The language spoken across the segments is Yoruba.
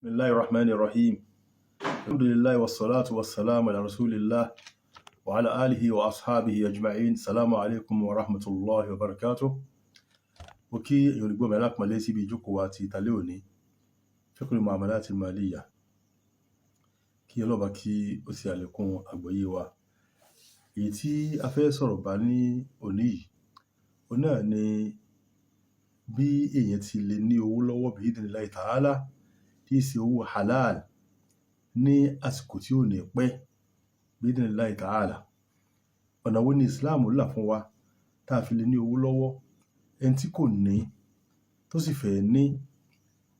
Bismillahir Rahmanir Rahim. Alhamdulillah wassalatu wassalamu ala Rasulillah wa ala alihi wa ashabihi ajma'in. Salamu alaikum wa rahmatullahi wa barakatuh. Mo kí èèyàn olùgbọ́ mi alápọ̀nlé síbi ìjókòó wa ti ìtàlẹ́ òní. Fiqhul Mu'amalat al-Maliyya. Kí Ọlọ́run bá kí ó ṣe àlékún àgbọ́yé wa. Èyí tí a fẹ́ sọ̀rọ̀ bá ní òní yìí, òun náà ni bí èèyàn ti lè ní owó lọ́wọ́ bi idhnillahi ta'ala, tí í ṣe owó halal ní àsìkò tí ò ní pẹ́ bi idhnillahi ta'ala. Ọ̀nà wo ni Islam là fún wa tá a fi lè ní owó lọ́wọ́? Ẹni tí kò ní tó sì fẹ́ ní,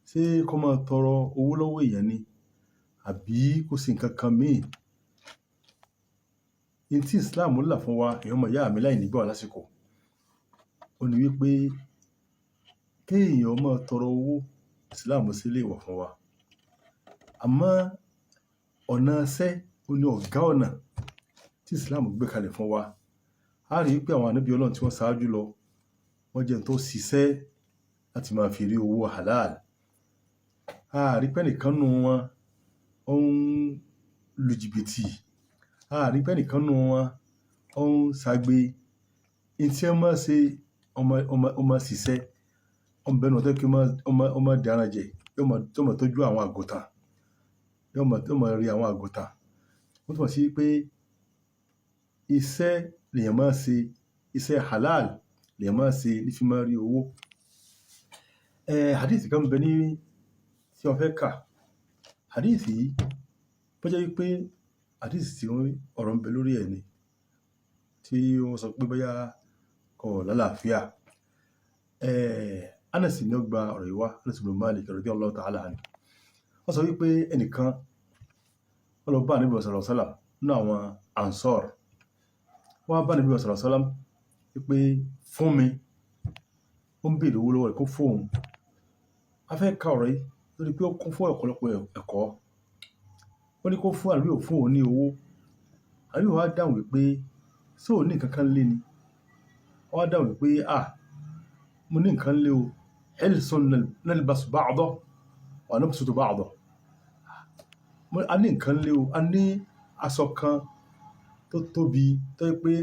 ṣé kó máa tọrọ owó lọ́wọ́ èèyàn ni àbí kó ṣe nǹkan kan míì? Ohun tí Islam là fún wa, èèyàn ọmọ ìyá mi, láì ní gbà wá lásìkò, òun ní wípé kí èèyàn máa tọrọ owó, Islam ṣe léèwọ̀ fún wa. Àmọ́ ọ̀nà iṣẹ́, òun ní ọ̀gá ọ̀nà tí Islam gbé kalẹ̀ fún wa. A rí pé àwọn ànábì Ọlọ́run tí wọ́n ṣáájú lọ, wọ́n jẹ́ ẹni tó ṣiṣẹ́ láti máa fi rí owó halal. A rí pé ẹnìkan nínú wọn ó ń lu jìbìtì. A rí pé ẹnìkan nínú wọn ó ń ṣagbe. Ohun tí wọ́n máa ń ṣe, wọ́n máa ń ṣiṣẹ́. Ó ń bẹ nínú wọn tó jẹ́ pé ó máa ń dẹran jẹ, yóò máa tọ́jú àwọn àgùntàn, yóò máa rí àwọn àgùntàn. Ó túmọ̀ sí pé iṣẹ́ lèèyàn máa ń ṣe, iṣẹ́ halal lèèyàn máa ń ṣe ní fi máa ń rí owó. Hadith kan ń bẹ ní tí mo fẹ́ kà. Hadith yìí, bó jẹ́ wípé hadith tí ọ̀rọ̀ ń bẹ lórí ẹ̀ ni, tí wọ́n sọ pé bóyá kò lálàáfíà. Anas ni ó gba ọ̀rọ̀ yìí wá, Anas ibn Malik radiyallahu ta'ala anhu. Wọ́n sọ wípé ẹnìkan wọ́n lọ bá Ànábì sallallahu alaihi wasallam nínú àwọn Ansar. Wọ́n wá bá Ànábì sallallahu alaihi wasallam wípé fún mi, ó ń béèrè owó lọ́wọ́ rẹ̀ kó fún òun. A fẹ́ ka ọ̀rọ̀ yìí lórí pé ó kún fún ọ̀pọ̀lọpọ̀ ẹ̀kọ́. Ó ní kó fún Ànábì, ó fún òun ní owó. Ànábì wá dáhùn wípé, ṣé ò ní nǹkan kan lé ni? Ó wá dáhùn wípé, à, mo ní nǹkan lé o. Hilsun nalbasu ba'dahu wa nabsutu ba'dahu. A ní nǹkan lé o, a ní aṣọ kan tó tóbi tó jẹ́ pé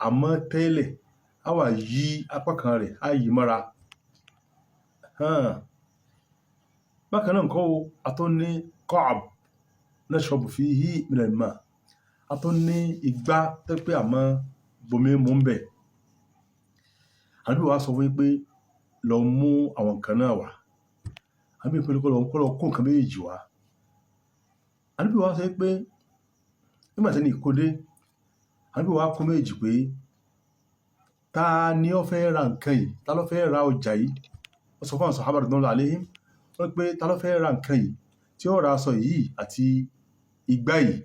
a mọ́ tẹ́lẹ̀, a wà yí apá kan rẹ̀, a yí mọ́ra. Bákan náà ńkọ́ o, a tún ní qa'b nashrabu fihi min al-ma'. A tún ní igbá tó jẹ́ pé a máa bomi mu ń bẹ̀. Ànábì wá sọ fún wípé lọ mú àwọn nǹkan náà wá. Ànábì pé kó lọ kó nǹkan méjèèjì wá. Ànábì wá sọ wípé nígbà tí ẹni yìí kó dé, Ànábì wá kó méjèèjì pé ta ni ó fẹ́ ra nǹkan yìí? Ta ló fẹ́ ra ọjà yìí? Ó sọ fún àwọn sàhábà radiyallahu alaihim wọ́n pé ta ló fẹ́ ra nǹkan yìí tí ó ra aṣọ yìí àti igbá yìí?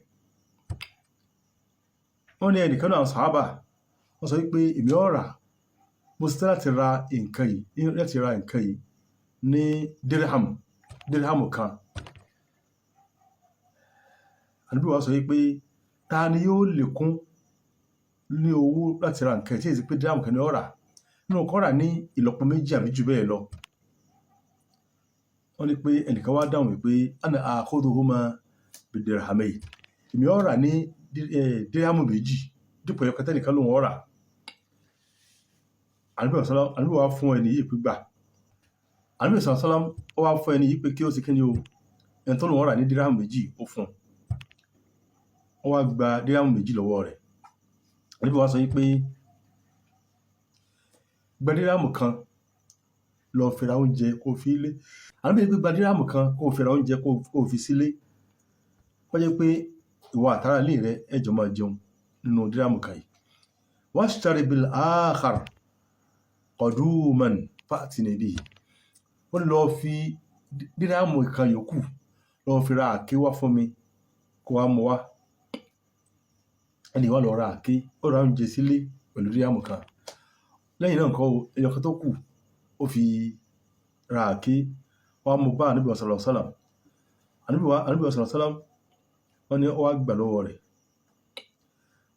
Wọ́n ní ẹnìkan náà àwọn sàhábà wọ́n sọ wípé èmi ó rà, mo sì tẹ́ láti ra nǹkan yìí ní dirham kan. Ànábì wá sọ wípé ta ni yóò lékún ní owó láti ra nǹkan yìí tí èsì pé dirham kan ni ó rà, nínú kó rà ní ìlọ́po méjì àbí jù bẹ́ẹ̀ lọ. Wọ́n ní pé ẹnìkan wá dáhùn wípé ana akhudhuhuma bidirhamayn. Èmi ó rà ní dirham méjì dípò ẹyọ kan tẹ́nìkan lóun ó rà. Ànábì wá fún ẹni yìí pé gbà. Ànábì sallallahu alaihi wasallam ó wá fún ẹni yìí pé kí ó sì kí ni o, ẹni tó lóun ó rà ní dirham méjì, ó fún un. Ó wá gba dirham méjì lọ́wọ́ rẹ̀. Ànábì wá sọ wípé gba dirham kan, lọ fi ra oúnjẹ kó fi lé. Ànábì ní pé gba dirham kan, kó fi ra oúnjẹ kó fi sílé. Kó jẹ́ pé ìwọ àtàrà ilé rẹ ẹ jọ máa jẹun nínú dirham kan yìí. Washtari bil akhar qaduman fa'tini bihi. Ó lọ fi dirham kan yòókù lọ fi ra àáké wá fún mi kó wá mú wá. Ẹni wá lọ ra àáké, ó ra oúnjẹ sílé pẹ̀lú dirham kan. Lẹ́yìn náà ńkọ́ o, ẹyọ kan tó kù ó fi ra àáké, wá mú bá Ànábì sallallahu alaihi wasallam. Ànábì sallallahu alaihi wasallam, wọ́n ní ó wá gbà lọ́wọ́ rẹ̀.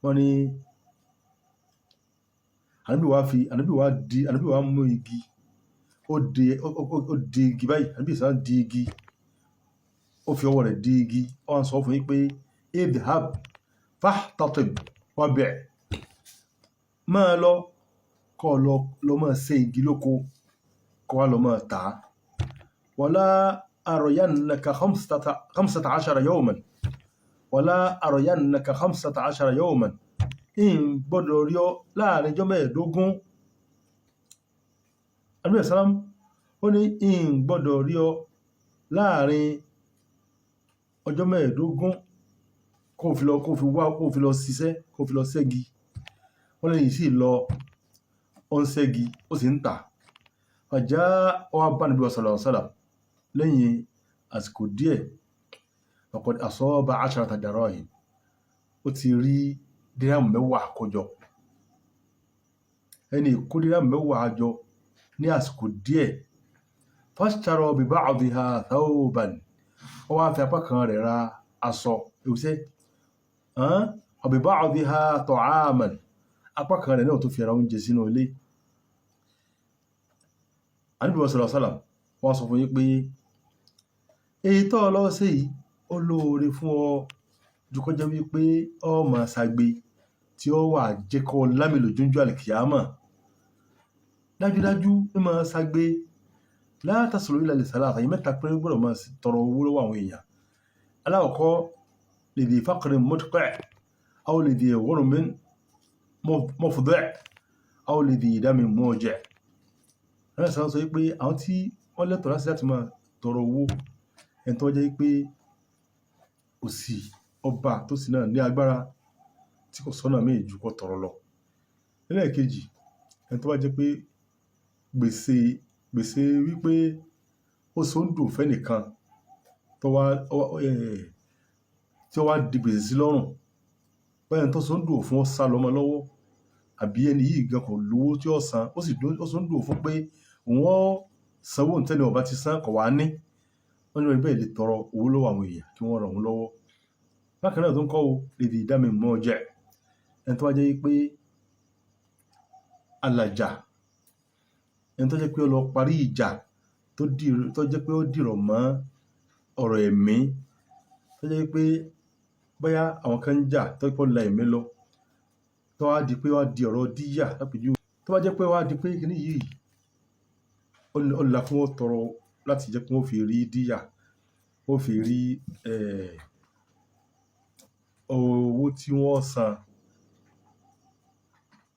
Wọ́n ní Ànábì wá mú igi, ó di igi báyìí, Ànábì sá di igi. Ó fi ọwọ́ rẹ̀ di igi, ó wá ń sọ fún yín pé idhab fahtatib wabi', máa lọ kọ́ lọ lọ máa ṣe igi lóko, kọ́ wá lọ máa tà á. Wala arayannaka 15 yawman, wala arayannaka 15 yawman, ń gbọ́dọ̀ rí ọ láàrin ọjọ́ 15. Ànábì sàlám ó ní ń gbọ́dọ̀ rí ọ láàrin ọjọ́ 15 kó fi lọ, kó fi wá, kó fi lọ ṣiṣẹ́, kó fi lọ ṣẹ́gi. Wọ́n lẹ́yìn sì lọ, ó ń ṣẹ́gi, ó sì ń tà. Ọjà wá bá Ànábì sallallahu alaihi wasallam lẹ́yìn àsìkò díẹ̀. Laqad asaba 10 darahim, ó ti rí dírámù 10 kójọ. Ẹni kó dírámù 10 jọ ní àsìkò díẹ̀. Fashtara bi ba'diha thawban, ó wá fi apá kan rẹ̀ ra aṣọ ìwúsẹ́, wa bi ba'diha ta'aman, apá kan rẹ̀ náà tó fi ra oúnjẹ sínú ilé. Ànábì sallallahu alaihi wasallam wọ́n sọ fún yín pé èyí tó lọ sí yìí ó lóore fún ọ ju kó jẹ́ wípé ọ máa ṣagbe tí ó wà jẹ́ kó lámì lójújú àlìkìyámà. Dájúdájú ní máa ṣagbe la tasulu illa li thalatha, yìí mẹ́ta péré gbọ́dọ̀ máa tọrọ owó lọ́wọ́ àwọn èèyàn. Alákọ̀ọ́kọ́, lidhi faqrin mudqi' aw lidhi ghurmin mufdi' aw lidhi damin muji'. Ànábì sọ wípé àwọn tí wọ́n lẹ́tọ̀ọ́ láti máa tọrọ owó, ẹni tó jẹ́ pé òsì ọba tó sì náà ní agbára tí kò sọ́nà míì ju kó tọrọ lọ. Ẹlẹ́ẹ̀kejì, ẹni tó bá jẹ́ pé gbèsè, gbèsè wípé ó so ń dùn fẹ́ nìkan tó wá, tí ó wá di gbèsè sí lọ́rùn. Bóyá ẹni tó so ń dùn fún ó sá lọ mọ́ lọ́wọ́, àbí ẹni yìí gan kò lówó tí ó san, ó sì dún, ó so ń dùn fún pé òun ó sanwó tẹ́ni ọba ti san kò wá ní. Wọ́n ní ẹni bẹ́ẹ̀ lè tọrọ owó lọ́wọ́ àwọn èèyàn kí wọ́n ràn òun lọ́wọ́. Bákan náà tó ń kọ́ o, lidhi damin muji', ẹni tó bá jẹ́ wípé alàjà, ẹni tó jẹ́ pé ó lọ parí ìjà tó jẹ́ pé ó dìrọ̀ mọ́ ọ̀rọ̀ ẹ̀mí, tó jẹ́ pé bóyá àwọn kan ń jà tó jẹ́ pé ó la ẹ̀mí lọ, tó wá di pé wá di ọ̀rọ̀ díyà lápèjúwe. Tó bá jẹ́ pé wá di pé kíní yìí ó la kí wọ́n tọrọ láti jẹ́ kí wọ́n fi rí díyà, wọ́n fi rí owó tí wọ́n san,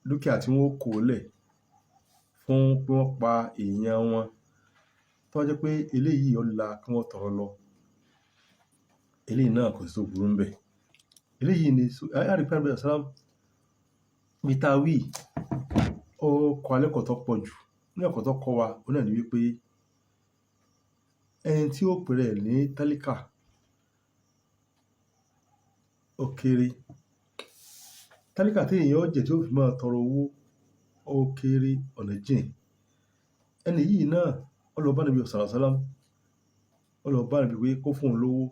dúkìá tí wọ́n kó lẹ̀ fún pé wọ́n pa èèyàn wọn. Tó bá jẹ́ pé eléyìí ó la kí wọ́n tọrọ lọ, eléyìí náà kò sí tó burú ńbẹ̀. Eléyìí ni a rí pé Ànábì sallam bí tá wí, ó kọ́ wa lẹ́kọ̀ọ́ tó pọ̀ jù. Ní ẹ̀kọ́ tó kọ́ wa, òun náà ni wípé ẹni tí ó pè rẹ̀ ní tálíkà ó kéré. Tálíkà tí èèyàn ó jẹ́ tí ó fi máa tọrọ owó ó kéré, ọ̀nà jìn. Ẹni yìí náà ó lọ bá Ànábì sallallahu alaihi wasallam, ó lọ bá Ànábì pé kó fún òun lówó.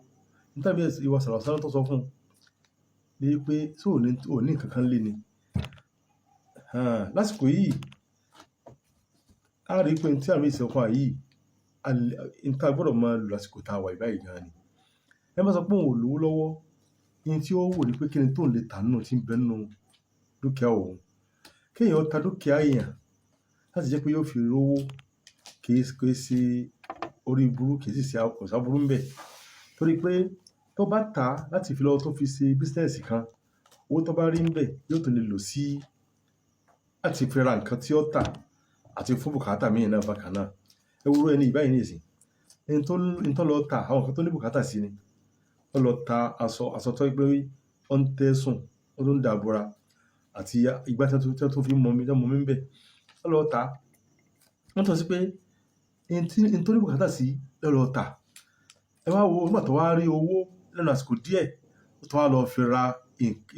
Ní tí Ànábì sallallahu alaihi wasallam tó sọ fún un ní wípé ṣé ò ní nǹkan kan lé ni. Lásìkò yìí, a rí pé tí Ànábì sọ fún wa yìí, n tí a gbọ́dọ̀ máa lò lásìkò tá a wà báyìí gan ni. Ẹ má sọ pé òun ò lówó lọ́wọ́, ohun tí ó wò ní pé kíni tóun lè tà nínú tí ń bẹ nínú dúkìá òun. Kí èèyàn ta dúkìá èèyàn láti jẹ́ pé yóò fi rówó kì í ṣe orí burú, kì í sì ṣe kò sáburú ńbẹ̀. Torí pé tó bá tà á láti fi lọ tó fi ṣe business kan, owó tó bá rí ńbẹ̀ yóò tún lè lò sí láti fi ra nǹkan tí ó tà àti fún bùkátà míì náà bákan náà. Ẹ wo irú ẹni yìí báyìí nísìnyí, ẹni tó lọ tà àwọn nǹkan tó ní bùkátà sí ni. Ó lọ ta aṣọ, aṣọ tó jẹ́ pé ó ń tẹ́ sùn, ó tún dà bora àti igbá tí wọ́n tún fi ń mọmi, tí wọ́n mọmi ńbẹ̀. Ó lọ tà á. Wọ́n tọ́ sí pé ẹni tó ní bùkátà sí ló lọ tà. Ẹ wá wo nígbà tó wá rí owó lẹ́nu àsìkò díẹ̀, ó tún wá lọ fi ra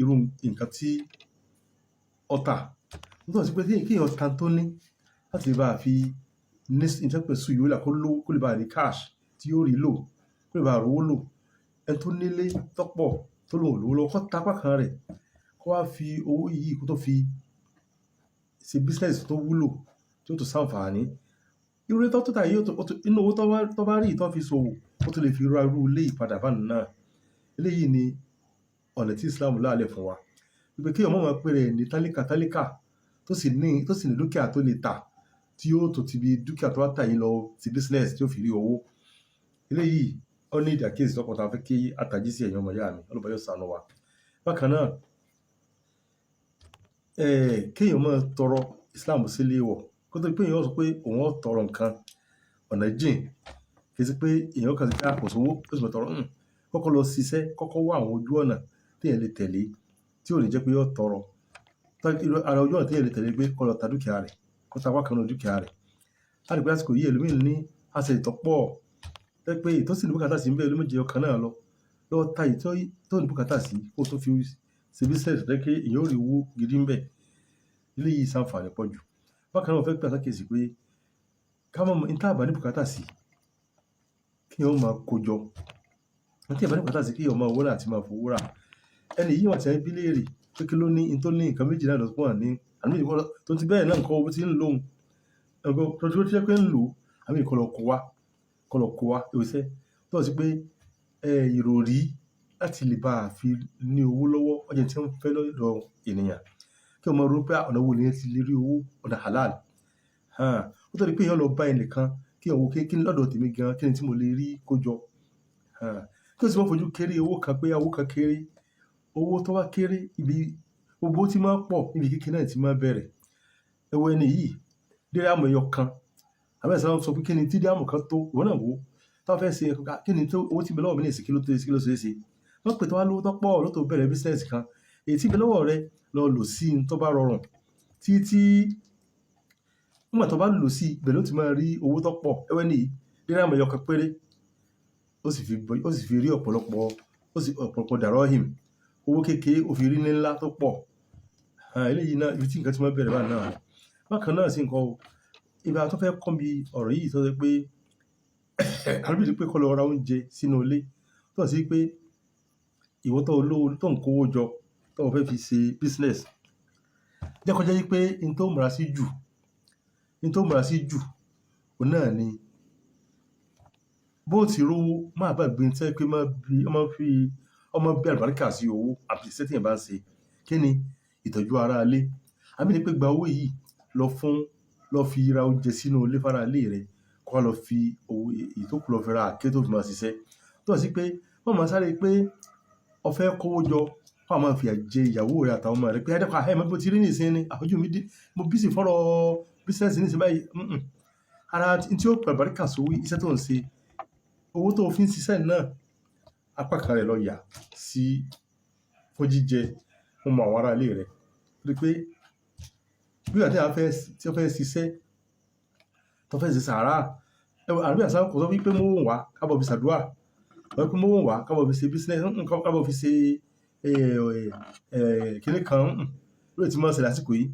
irú nǹkan tí ó tà. Ó túmọ̀ sí pé kí èèyàn ta tó ní láti lè bá fi ní tí wọ́n ń pè suyula kó lówó, kó lè bá rí cash tí yóò rí lò, kó lè bá rówó lò. Ẹni tó nílé tó pọ̀ tó lóun ò lówó lọ́wọ́, kó ta apá kan rẹ̀, kó wá fi owó yìí kó tó fi ṣe business tó wúlò tí ó tún ṣàǹfààní. Irú ilé tó tà yìí, inú owó tó bá rí tó fi ṣòwò, Ó tún lè fi ra irú ilé ìpadà bá náà. Eléyìí ni ọ̀nà tí Islam láàlẹ̀ fún wa. Wípé kí èèyàn má máa pè rẹ̀ ní tálíkà tálíkà tó sì ní dúkìá tó lè tà, tí yóò tó ti bi dúkìá tó bá tà yìí lọ sí business tí ó fi rí owó. Eléyìí ó ní ìdí àkíyèsí lọ́pọ̀ tá a fẹ́ kí a tají sí, ẹ̀yin ọmọ ìyá mi. Ọlọ́ba yóò ṣàánú wa. Bákan náà, kéèyàn máa tọrọ, Islam sí léèwọ̀. Kó tó di pé èèyàn sọ pé òun ó tọrọ nǹkan, ọ̀nà jìn. Kì í ṣe pé èèyàn kàn sí pé kò sówó, ó sì máa tọrọ. Kọ́kọ́ lọ ṣiṣẹ́, kọ́kọ́ wá àwọn ojú ọ̀nà tí èèyàn lè tẹ̀lé tí ò ní jẹ́ pé yóò tọrọ. Ara ojú ọ̀nà tí èèyàn lè tẹ̀lé pé kó lọ ta dúkìá rẹ̀, kó ta apá kan nínú dúkìá rẹ̀. A rí pé àsìkò yìí, ẹlòmíì ní asset tó pọ̀, tó jẹ́ pé èyí tó sì ní bùkátà sí ń bẹ ló méjì ọkàn náà lọ. Lọ ta èyí tó ní bùkátà sí, kó tó fi ṣe business tó jẹ́ pé èèyàn ó rí owó gidi ń bẹ. Eléyìí ṣàǹfààní pọ̀ jù. Bákan náà, mo fẹ́ pè àkíyèsí pé ká mọ̀ ní tí a bá ní bùkátà sí, kí èèyàn ó máa kó jọ. Ní tí a bá ní bùkátà sí, kí èèyàn máa wó láti máa fowó rà. Ẹni yìí wọ́n ti ń bí léèrè pé kí ló ní, in tó ní nǹkan méjì náà lọ fún wa ní. Àbí ìwọ tó ti bẹ́ẹ̀ náà nǹkan owó tí ń lò ó. Ẹ̀gbọ́n tó ti jẹ́ pé ń lò, àbí kó lọ kó wá, kó lọ kó wá, ìwé tó sì pé ìròrí láti lè bá fi ní owó lọ́wọ́, ó jẹ́ tí wọ́n fẹ́ lọ́dọ̀ ènìyàn. Kí ọmọ rò pé ọ̀nà wo ni ẹ ti lè rí owó, ọ̀nà halal. Ó tó di pé èèyàn lọ bá ẹnìkan, kí èèyàn wo kí lọ́dọ̀ tèmi gan, kí ni tí mo lè rí kó jọ. Kí ó sì máa fojú kéré owó kan pé owó kan kéré. Owó tó bá kéré, ibi gbogbo owó tí máa ń pọ̀ níbi kékeré náà tí máa ń bẹ̀rẹ̀. Ẹ wo ẹni yìí, dírámù ẹyọ kan. Àbí ẹ̀sán sọ pé kí ni tí dírámù kan tó, ìwọ náà wò ó. Tó bá fẹ́ ṣe kí ni tó owó tí ń bẹ lọ́wọ́ mi ní ìsìn, kí ló tó, kí ló ṣe é ṣe. Wọ́n pè tó wá lówó tó pọ̀ ló tó bẹ̀rẹ̀ business kan. Èyí tí ń bẹ lọ́wọ́ rẹ lọ lò sí ohun tó bá rọrùn. Tí tí nígbà tó bá lò sí, ibẹ̀ ló ti máa rí owó tó pọ̀. Ẹ wo ẹni yìí, dírámù ẹyọ kan péré, ó sì fi rí ọ̀pọ̀lọpọ̀, ó sì ọ̀pọ̀lọpọ̀ dàrọ́hìm. Owó kékeré ó fi rí ní ńlá tó pọ̀. Eléyìí náà, ibi tí nǹkan tí máa ń bẹ̀rẹ̀ báyìí náà. Bákan náà sì ńkọ́ o, ìgbà tó fẹ́ kọ́ mi ọ̀rọ̀ yìí tó jẹ́ pé àbí pé kó lọ ra oúnjẹ sínú ilé. Tó sì pé ìwọ tó lówó tó ń kó owó jọ, tó fẹ́ fi ṣe business. Jẹ́ kó jẹ́ wípé in tó múra sí jù, òun náà ni bó ti rówó, má gbàgbé tí ẹ pé máa bí, ó máa fi, ó máa bí àlùbáríkà sí owó àti iṣẹ́ tí èèyàn bá ń ṣe. Kí ni ìtọ́jú ara ilé? Àbí ní pé gba owó yìí lọ fún, lọ fi ra oúnjẹ sínú ilé fún ara ilé rẹ, kó wá lọ fi owó èyí tó kù lọ fi ra àáké tó fi máa ṣiṣẹ́. Tó sì pé má máa sáré pé o fẹ́ kó owó jọ, kó máa fi ìyà jẹ ìyàwó rẹ àtàwọn ọmọ rẹ pé ẹ dákun, ẹ mọ̀ bí mo ti rí nísìnyí ni, ojú mi dí, mo busy fọ́rọ̀ business nísìnyí báyìí. Ara tí ó pè àlùbáríkà sówó iṣẹ́ tó ń ṣe, owó tó fi ń ṣiṣẹ́ náà, apá kan rẹ̀ lọ yà sí fún jíjẹ fún àwọn ará ilé rẹ. Torí pé bí ìgbà tí a fẹ́, tí ó fẹ́ ṣiṣẹ́, tó fẹ́ ṣe sàárà, àbí àṣà kò sọ wípé mú owó wá ká bọ̀ fi ṣàdúrà, sọ wípé mú owó wá ká bọ̀ fi ṣe business, ká bọ̀ fi ṣe kíní kan, lórí tí máa ń ṣe lásìkò yìí.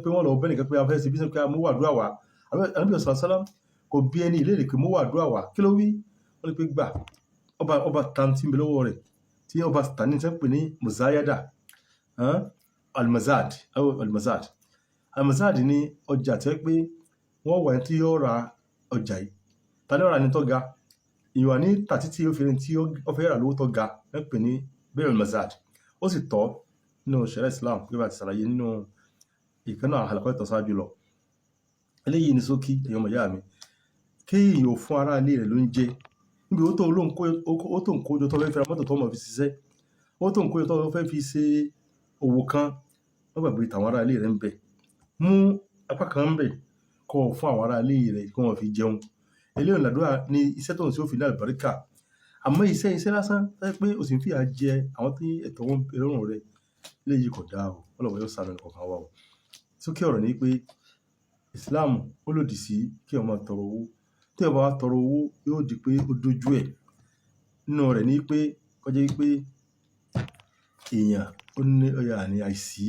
Pé wọ́n lọ bẹ́ẹ̀ nìkan pé a fẹ́ ṣe business pé a mú àdúrà wá. Ànábì sallallahu alaihi wasallam kò bí ẹni ìlérí pé mú àdúrà wá. Kí ló wí? Wọ́n ní pé gbà, ọba tan tí ń bẹ lọ́wọ́ rẹ̀, tí ọba tà ní tí wọ́n pè ní muzayada, almazad, almazad. Almazad ní ọjà tí wọ́n pé wọ́n wà tí yóò ra ọjà yìí. Ta ni ó rà ní tó ga? Ìwà ní tà títí ó fi ẹni tí ó fẹ́ rà lówó tó ga, wọ́n pè ní bay'ul mazad. Ó sì tọ́ nínú ṣẹ̀ríà Islam pé bá ti ṣàlàyé nínú ìkan náà àlàkọ́ ìtọ́sájú lọ. Eléyìí ni ṣókí, ẹ̀yin ọmọ ìyá mi. Kí èèyàn ò fún ará ilé rẹ̀ lóúnjẹ. Níbi owó tó lóun kó, owó tó ń kó jọ tó fẹ́ fi ra mọ́tò tó mọ̀ fi ṣiṣẹ́. Owó tó ń kó jọ tó fẹ́ fi ṣe òwò kan, má gbàgbé tàwọn ará ilé rẹ ń bẹ. Mú apá kan ń bẹ kó fún àwọn ará ilé rẹ kí wọ́n fi jẹun. Eléyìí làdúrà ní iṣẹ́ tó ń ṣe ó fi ní àlùbáríkà. Àmọ́ iṣẹ́ iṣẹ́ lásán tó jẹ́ pé o sì ń fìyà jẹ àwọn tí ẹ̀tọ́ wọn ń bẹ lọ́rùn rẹ. Eléyìí kò dáa o. Ọlọ́run yóò ṣàánú ẹnì kọ̀ọ̀kan wa o. Ṣókí ọ̀rọ̀ ni pé Islam ó lòdì sí kí èèyàn máa tọrọ owó. Tí èèyàn bá wá tọrọ owó, yóò di pé ó dojú ẹ̀. Nínú rẹ̀ ní pé kó jẹ́ wípé èèyàn ó ní ọ̀yà ní àìsí,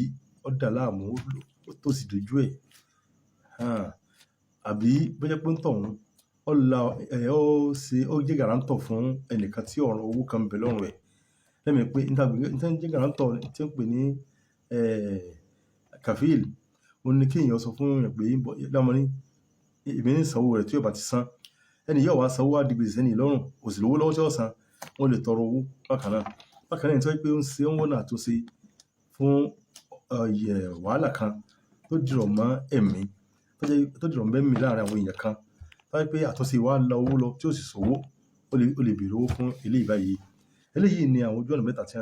ó dà láàmú, ó tó sì dojú ẹ̀. Àbí bó jẹ́ pé ń tọ̀hún, ó la, ó ṣe, ó jẹ́ guarantor fún ẹnìkan tí ọ̀rọ̀ owó kan ń bẹ lọ́rùn rẹ̀. Lẹ́mi pé níta ń jẹ́ guarantor tí ń pè ní, kafil. Ó ní kí èèyàn sọ fún èèyàn pé lámọ̀ní, èmi ní sanwó rẹ̀ tí ó bá ti san. Ẹni yóò wá sanwó, wá di gbèsè sẹ́ni lọ́rùn, kò sì lówó lọ́wọ́ tí ó san, wọ́n lè tọrọ owó bákan náà. Bákan náà, ẹni tó jẹ́ pé ó ń ṣe, ó ń wọ́nà àtúnṣe fún wàhálà kan tó dìrọ̀ mọ́ ẹ̀mí, tó dìrọ̀ mọ́ ẹ̀mí láàrin àwọn èèyàn kan, tó jẹ́ pé àtúnṣe wa la owó lọ tí ó sì ṣòwò, ó lè béèrè owó fún eléyìí báyìí. Eléyìí ni àwọn ojú ọ̀nà mẹ́ta tí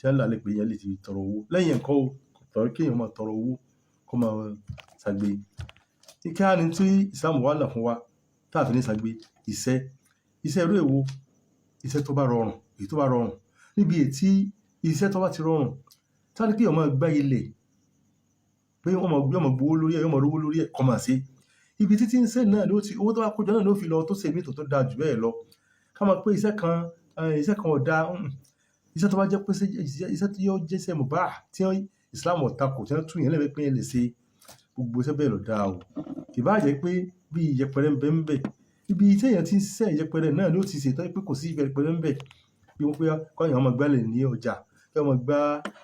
wọ́n là lẹ̀ pé èèyàn lè ti tọrọ owó. Lẹ́yìn ẹ̀kọ́ o, kò tọ́ kí èèyàn máa tọrọ owó kó máa ṣagbe. Kí á ni tí Islam wá là fún wa tá a fi ní ṣagbe? Iṣẹ́. Iṣẹ́ irú èwo? Iṣẹ́ tó bá rọrùn, èyí tó bá rọrùn. Níbi èyí tí iṣẹ́ tó bá ti rọrùn, tí wọ́n ní kí èèyàn máa gbá ilẹ̀, pé wọ́n máa, yóò máa gbowó lórí ẹ̀, yóò máa rówó lórí ẹ̀, kó máa ṣe. Ibi títí ń ṣe náà ló ti, owó tó bá kójọ náà ló fi lọ tó ṣe mí tó dáa jù bẹ́ẹ̀ lọ. Ká máa pé iṣẹ́ kan, iṣẹ́ kan ò dáa. Iṣẹ́ tó bá jẹ́ pé iṣẹ́ tí yóò jẹ́ iṣẹ́ mubah tí Islam ò takò, tí wọ́n tún yẹn lẹ́mìí pé yẹn lè ṣe, gbogbo iṣẹ́ bẹ́ẹ̀ ló dáa o. Kì bá jẹ́ pé bí ìyẹpẹrẹ ń bẹ ń bẹ, ibi tí èèyàn tí ń ṣiṣẹ́ ìyẹpẹrẹ náà ló ti ṣe tó jẹ́ pé kò sí ìyẹpẹrẹ ń bẹ. Bí wọ́n pé kí èèyàn máa gbálẹ̀ ní ọjà, kí wọ́n máa gbá,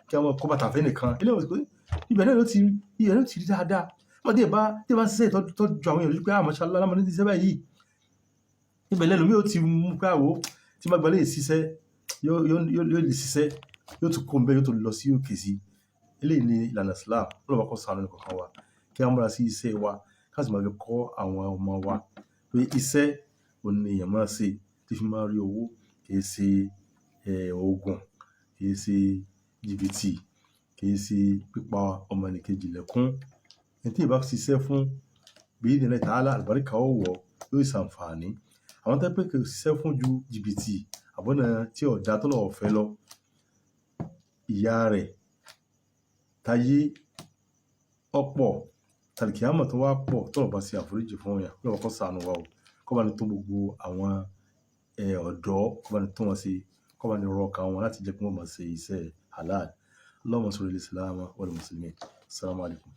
kí wọ́n máa kó bàtà fún ẹnìkan. Eléyìí ò sí pé ibẹ̀ náà ló ti, ibẹ̀ ló ti rí dáadáa. Nígbà tí èèyàn bá ń ṣiṣẹ́ tó ju àwọn èèyàn lójú pé, "Ah, mashallah, lámọ̀ ní ti ṣiṣẹ́ báyìí." Ibẹ̀ lẹ́lòmíì ó ti mú pé àwò tí bá gba eléyìí ṣiṣẹ́, yóò lè ṣiṣẹ́, yóò tún kúrò níbẹ̀, yóò tún lọ sí òkè sí. Eléyìí ni ìlànà Islam. Ọlọ́run bá kó ṣàánú ẹnì kọ̀ọ̀kan wa, kí á múra sí iṣẹ́ wa, ká sì máa fi kọ́ àwọn ọmọ wa pé iṣẹ́ òun ni èèyàn máa ń ṣe tí fi máa ń rí owó, kì í ṣe òògùn, kì í ṣe jìbìtì, kì í ṣe pípa ọmọnìkejì lẹ́kún. Ẹni tí èèyàn bá ṣiṣẹ́ fún, bi idhnillahi ta'ala, àlùbáríkà ó wọ̀, yóò sì ṣàǹfààní. Àwọn tó jẹ́ pé kò ṣiṣẹ́ fún ju jìbìtì àbọ̀nà tí ò dá tó lọ́wọ́ fẹ́ lọ, ìyà rẹ̀ táyé ọ̀pọ̀, tàlìkìyámọ̀ tó wá pọ̀ tó bá ṣe àforíjì fún èèyàn. Ọlọ́run kó ṣàánú wa o. Kó bá ní tó gbogbo àwọn ọ̀dọ́, kó bá ní tó wọn ṣe, kó bá ní rọ ọkàn wọn láti jẹ́ kí wọ́n máa ṣe iṣẹ́ halal. Allahumma ansur al-islam wal muslimin. Assalamu alaikum.